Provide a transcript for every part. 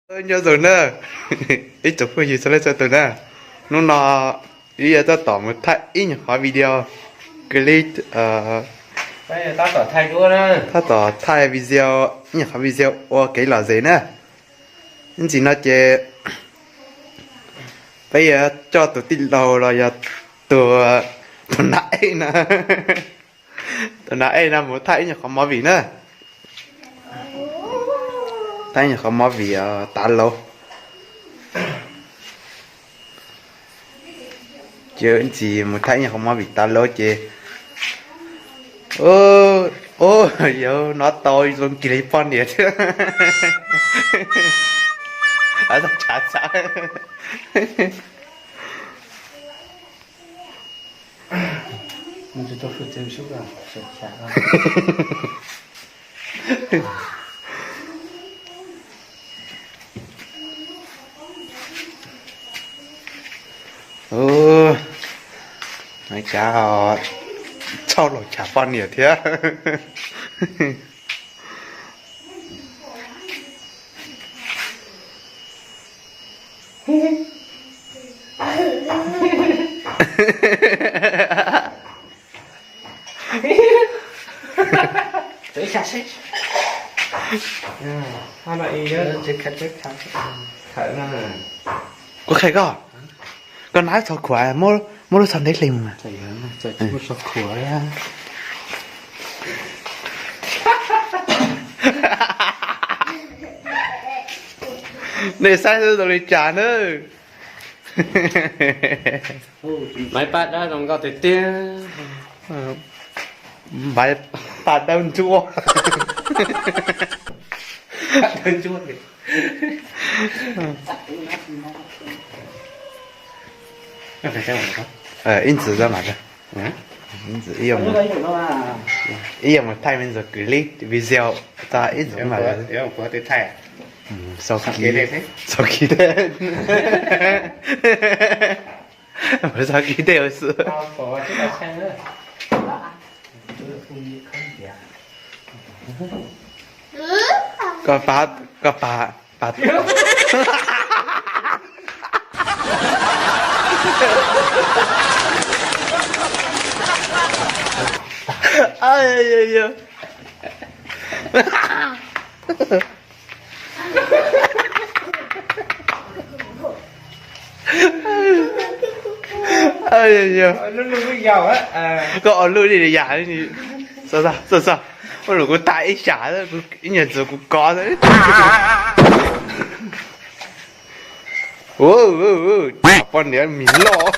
Nyob zoo na, ib tsoom phooj ywg txhua leej txhua tus na, hnub no wb yuav tab tom mus thaij ib nyuag qhov video clip, tab tom thaij video, ib nyuag qhov video ua kev lom zem na. Ib ntsis no ces peb yuav coj tus tij laug los yog tus, tus nas ej no, tus nas ej no mus thaij ib nyuag qhov movie na. Thaij ib nyuag qhov movie tav laug. Ces ib ntsis mus thaij ib nyuag qhov movie tav laug ces, o, yuav nov tau zoo kiag li poj niam thiab. Tshav tshav. Ua cas txhoj laug tshav poj niam thiab. Kuv qhia koj, koj nab txhov khuam, muab lub txhov ntev hle mus. Nej saib xwb zoo li cas na. Maiv paj dawb zoo nkauj tiag tiag. Maiv paj dawb ntsuab. Ib ntxwv, ib yam mus thaij me ntxwv kwv lib video txog ib ntxwv mas. Sau kis, sau kis, sau kis tej xwb. Koj pab, koj pab, pab. Koj ua luj li yam li, ua rau kuv tas ib sab, ib nyuag ntxwv kuv kov. Poj niam mis loj.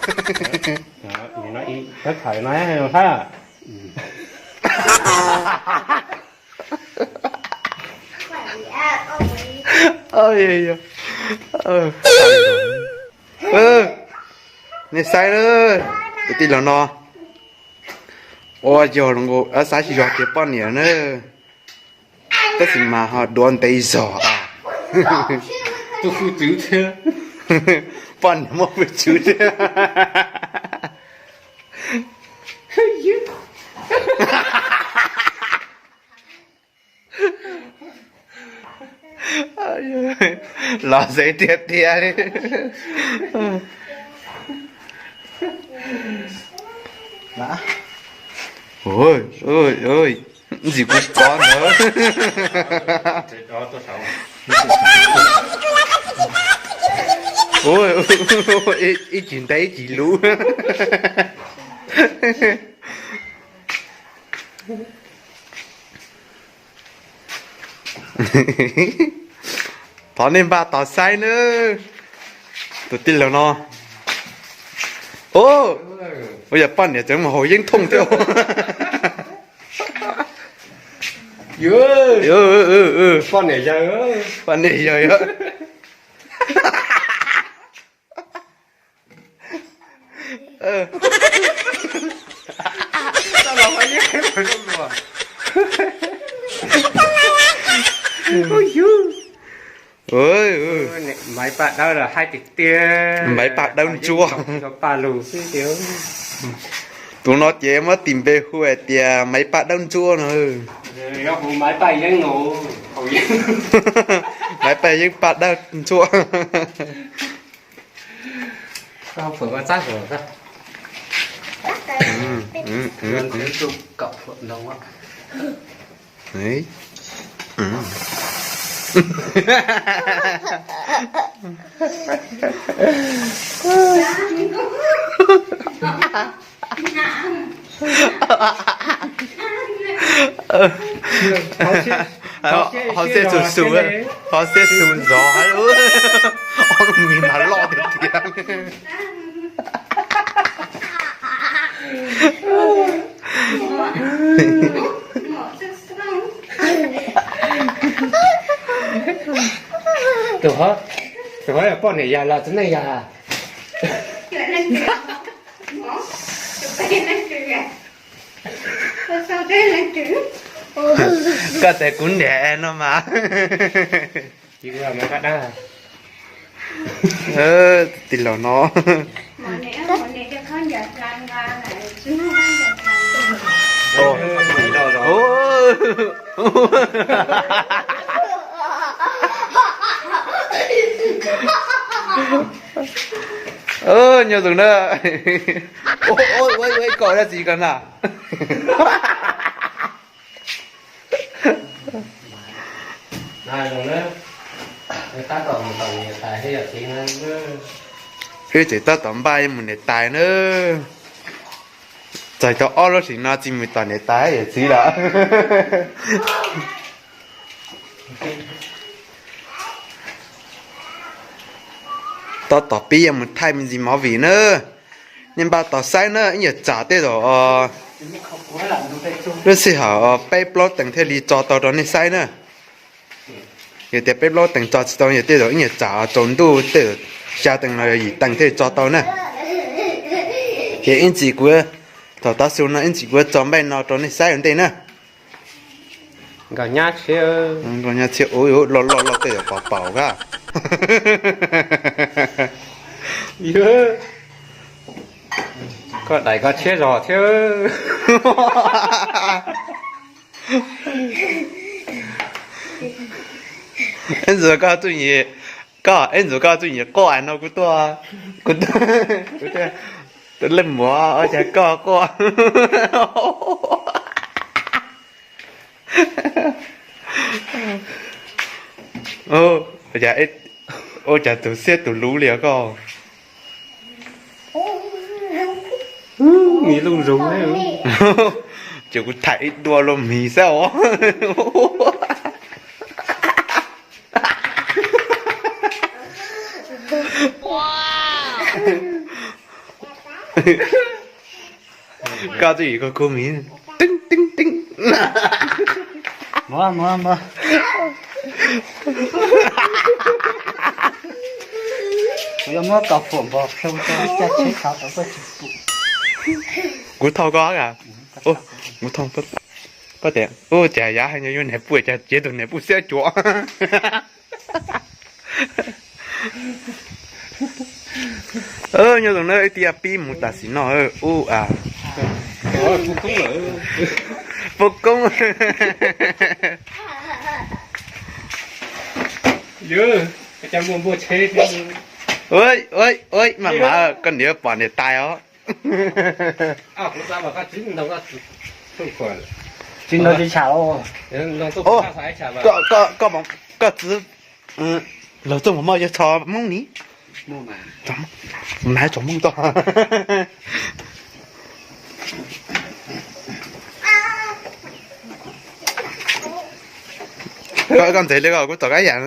Nej saib na, tus tij laug no ua yog, xav tsis yog tias poj niam na, tab sis mas ho duav ntev zog. Poj niam muaj hwj chim thiab. Lom zem tiag tiag li. Ntxim kuv kov ntawd. Ib chim ntev ib chim luv. Thov nej npaj tos saib nawb. Tus tij laug no, ua yog poj niam tseem mus haus yeeb thooj thiab. Poj niam yawg, poj niam yawg. Maiv paj dawb los haib tiag tiag. Maiv paj dawb ntsuab. Paj lug xwb tiag. Tus no ces muab tis npe hu hais tias Maiv paj dawb ntsuab no. Maiv paj yeeb no, haus yeeb. Peb yeej paj dawb ntsuab. Ho xiab xum xum, ho xiab xum zov, ob lub mis mas loj tiag tiag. Tus ho, tus ho yog poj niam yag los txiv neej yag? Koj tias kuv niam no mas. Tij laug no. Nyob zoo na. Ua ib kaum dab tsi ko na. Wb tseem tab tom npaj mus niam tais na. Txog tau ob lub hlis no tsis mus tom niam tais yawm txiv lawm. Tab tom pib yuav mus thaij me ntsis movie na. Nej npaj tos saib na, ib nyuag tsam tej zaum lub sij hawm peb plaub teev thiaj li tso tau rau nej saib na. Yog tias peb plaub teev tso tsis tau, yog tej zaum ib nyuag tsam tsaus ntuj tej zaum xya teev los yog yim teev thiaj li tso tau na. Ces ib ntsis kuv, thaum tav su no ib ntsis kuv yuav tso npaj no rau nej saib ua ntej na. Nkauj nyab tshiab, nkauj nyab tshiab, loj loj loj tej zaum pom paum kab. Koj daim koj tshiab zog thiab. Ib ntxwg koj txuj nyim, koj ib ntxwg koj txuj nyim quaj no kuv tuaj, kuv tuaj, tus leej muam ua cas koj quaj. Ua cas tus xiab tus luv li os koj. Mis loj zoo, ces kuv tham ib dua los mis xwb os. Koj txuj nyim koj kub mis, teeb teeb teeb. Kuv yuav muab kaus fuam npog plhoo rau caj tsheb tso tau koj tsis pum. Kuv thauj koj a. Kuv thauj, koj tias ua cas yav hais nyuag yuav niam pub cas cev tus niam pub xiab cuav. Nyob zoo na, ib tij pib mus tam sim no ub a. Pub koob. Ua, ua, maj mam koj niam pom niam tais os. Koj txiv, laug txooj mos moj yog txhos Hmoob ni. Kuv hnav txog Hmoob toj. Koj ntxeev li ko kuv tom kab yam.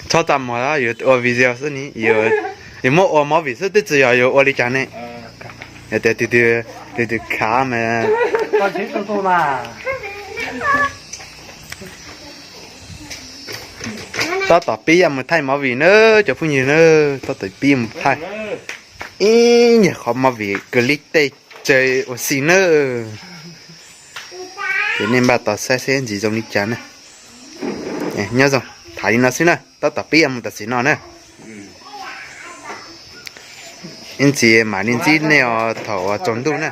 Txhob txaj muag, yuav ua video xwb ni, yuav muab ua movie xwb twb tsis yog yuav ua li cas ne. Yog tias tus twg khav mas. Tab tom pib yuav mus thaij movie na, cov phooj ywg na, tab tom pib yuav mus thaij ib nyuag qhov movie clip tej tsev ua si na. Ces nej npaj tos saib seb ntsis zoo li cas na. Nyob zoo, tham li no xwb na, tab tom pib yuav mus tam sim no na. Ib ntxiv mam li ntsib nej os thaum uas tsaus ntuj na.